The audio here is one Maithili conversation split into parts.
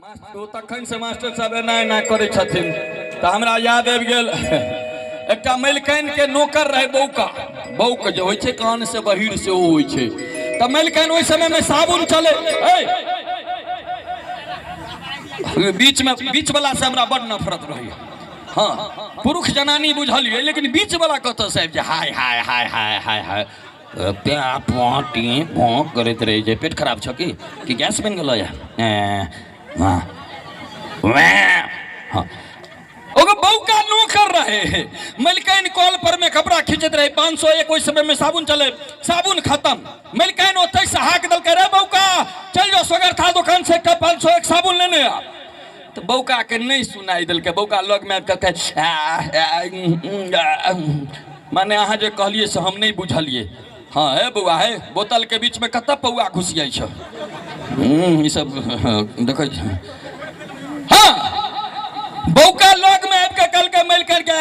ओ तखन से मास्टर साहब एना एना करै छथिन। तऽ हमरा याद आबि गेल, एकटा मलिकाइन के नौकर रहै बौका। बौक जे होइ छै कान से बहिर सेहो होइ छै। तऽ मलिकाइन ओहि समय में साबुन चले, बीच में बीच वाला से हमरा बड नफरत रहैया। हाँ, पुरुष जनानी बुझलियै, लेकिन बीच वाला कतऽ से आबि जाय, हाय हाय हाय हाय हाय हाय प्या पो टी पो करैत रहै छै। पेट खराब छौ की कि गैस बनि गेलो या? हाँ हाँ, ओकर बौका नौकर रहे। मलिकाइन कल पर में कपड़ा खींचैत रहे, 501 ओहि समय में साबुन चले, साबुन खत्म। मलिकाइन ओतै से हाक देलकै, रे बौका चल जाओ सोगरथा दुकान से एकटा 501 साबुन लेने आ। तऽ बौका के नहि सुनाई देलकै। बौका लग में आबि कऽ कहै, माने अहाँ जे कहलियै से हम नहि बुझलियै। हाँ हे बौआ, हे बोतल के बीच में कतऽ पौआ घुसि जाइ छौ? ई सब देखै छी। हाँ, बौका लग में आबि कऽ कहलकै, मलिकाइन के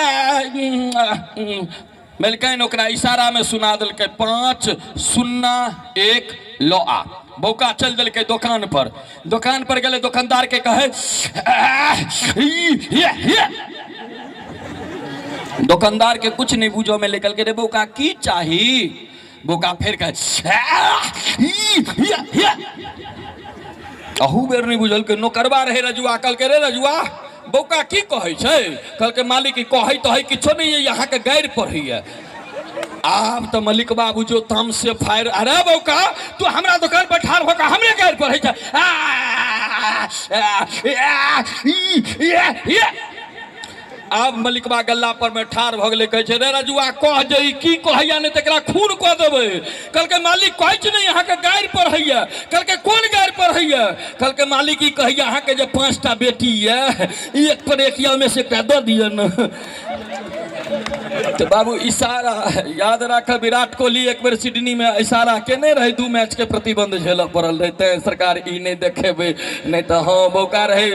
मलिकाइन ओकरा इशारा में सुना देलकै, 501 लऽ आ। बौका चल देलकै दोकान पर। दोकान पर गेलै, दोकानदार के कहै, दोकानदार के कुछ नहीं बुझो में निकल के, रे बौका की चाही? बौका फेर कहे, अहू बेर नहीं बुझल के। नौकरबा रहे रजुआ, कहलकै, रे रजुआ, बौका की कहै छै? कहलकै, मालिक ई कहै तऽ है किछो नहीं, यहाँ के गारि पढ़ैया। आब तऽ मलिक बाबू जो ताम से फायर, अरे बौका, तू हमरा दुकान पर ठाढ़ होकर हमरे गारि पढ़ै छै? आ, आ, आ, ई, ये, ये। आब मलिकबा गल्ला पर में ठाढ़ भऽ गेलै, कहै छै, रे रजुआ, कह जे ई की कहैया, नहि तऽ एकरा खून कऽ देबै। कहलकै, मालिक कहै छै ने अहाँके गारि पढ़ैया। कहलकै, कोन गारि पढ़ैया? कहलकै, मालिक ई कहैया अहाँके जे 5टा बेटी यऽ, एक पर एक यऽ, ओहिमे से एकटा दऽ दिअ ने। तऽ बाबू इशारा याद राख, विराट कोहली एक बेर सिडनी में इशारा केने रहे, 2 मैच के प्रतिबंध झेलऽ पड़ल रहे। तें सरकार ई नहि देखेबै, नहि तऽ। हाँ, बौका रहे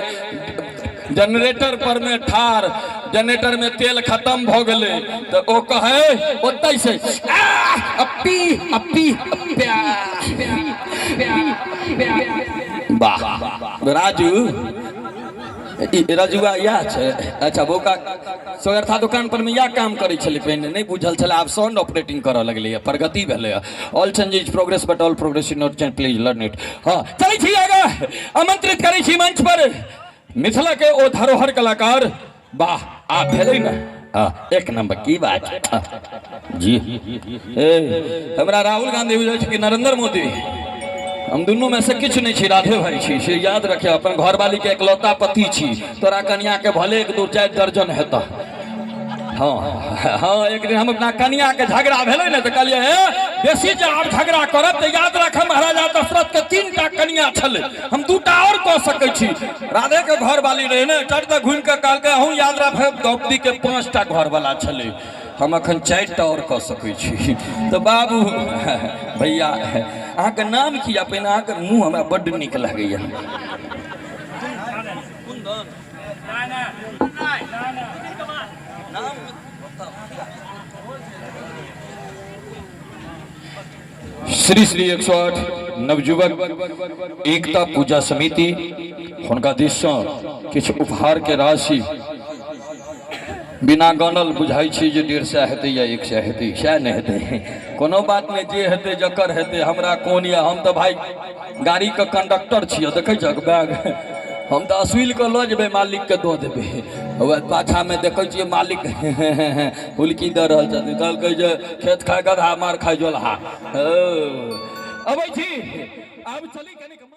जनरेटर पर में ठार, जनरेटर में तेल खत्म भऽ गेलै तऽ ओ कहै ओतै से, अपी अपी। वाह राजू, ई रजुआ इएह छै। अच्छा, बौका सोगरथा दुकान पर में इएह काम करै छलै पहिने, नहि बुझल छलै। आब साउंड ऑपरेटिंग करऽ लगलैए, प्रगति भेलैए। All change is progress, but all progress is not change, please learn it. हाँ, चलै छी आगाँ। आमंत्रित करै छी मंच पर मिथिला के ओ धरोहर कलाकार। वाह, आ भेलै ने। हाँ, एक नंबर की बात जी। ए, हमरा राहुल गांधी बुझै छै कि नरेंद्र मोदी, हम दुनू में से किछु नहि छी, राधे भाई छी, से याद रखे। अपन घरवाली के एकलौता पति छी। तोरा कनिया के भले 1 2 4 दर्जन हेतह। हाँ हाँ, एक दिन हम अपना कनिया के झगड़ा भेलै ने तऽ कहलियै, हे बेसी जे आब झगड़ा करब तऽ याद राखब, महाराजा दशरथ के 3टा कनिया छलै, हम 2टा आओर कऽ सकै छी। राधे के घरवाली रहै ने, चट दऽ घुमि कऽ कहलकै, अहूँ याद राखब, द्रौपदी के 5टा घरवाला छलै, हम अखन 4टा आओर कऽ सकै छी। तऽ बाबू भैया, अहाँके नाम की? पहिने अहाँके मुँह हमरा बड्ड नीक लागैया। श्री श्री 108 नवयुवक एकता पूजा समिति हुनका दिससँ किछु उपहार के राशि बिना गनल बुझाइ छी जे 150 हेतै या 100 हेतै, सएह नहि हेतै। कोनो बात नहि, जे हेतै जकर हेतै, हमरा कोन यऽ। हम तऽ भाई गाड़ीके कंडक्टर छियै, देखै छहक बैग? हम तऽ असुल कऽ लऽ जेबै, मालिकके दऽ देबै। वएह पाछामे देखै छियै मालिक हुलकी दऽ रहल छथिन। कहलकै जे खेत खाय गधा, मार खाय जोलहा। अबै छी, आब चली कनिक।